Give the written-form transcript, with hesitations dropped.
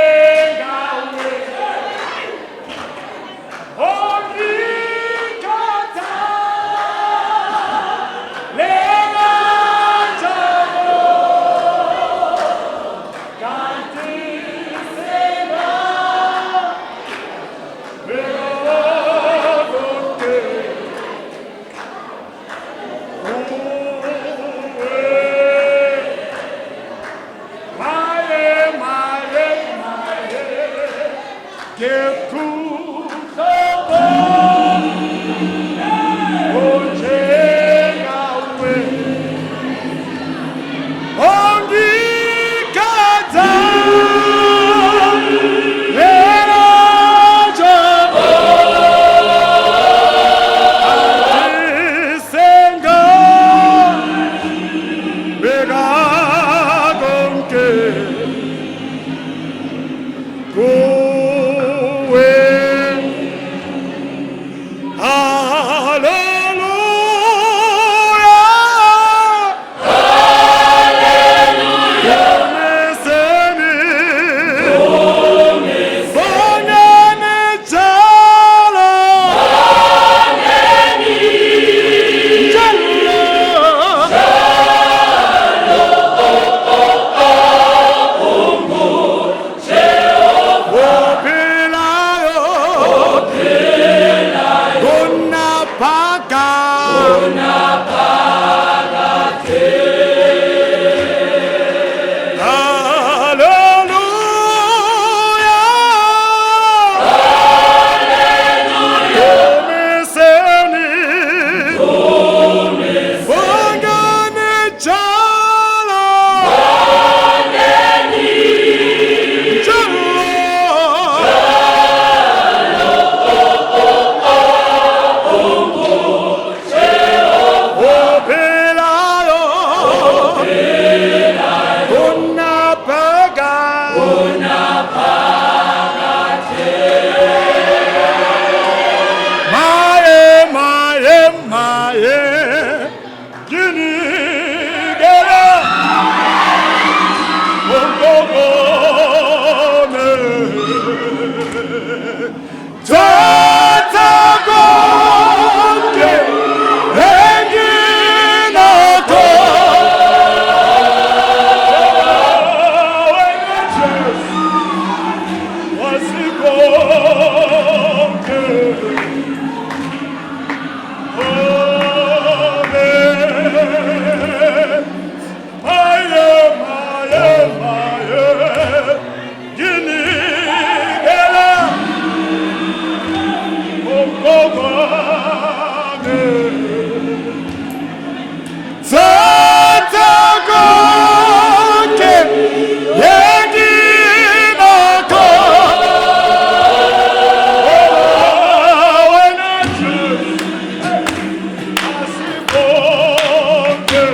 Onjengawe ongikhathalela njalo, kanti sengabeka konke kuwe. Maye, maye, maye, kepha onjengawe ongikhathalela njalo, kanti sengabeka konke kuwe. Haleluya, Dumiseni, bongeni njalo, njalo. Ophilayo kunaphakade. Haleluya, Dumiseni, bongeni njalo, njalo. Ophilayo kunaphakade. Maye, maye, maye, nginikela konke. Thatha konke enginakho. Wena Jesu wasikonke. Amen. Maye, maye, maye, nginikela konke. Thatha konke enginakho. Wena Jesu asikonke.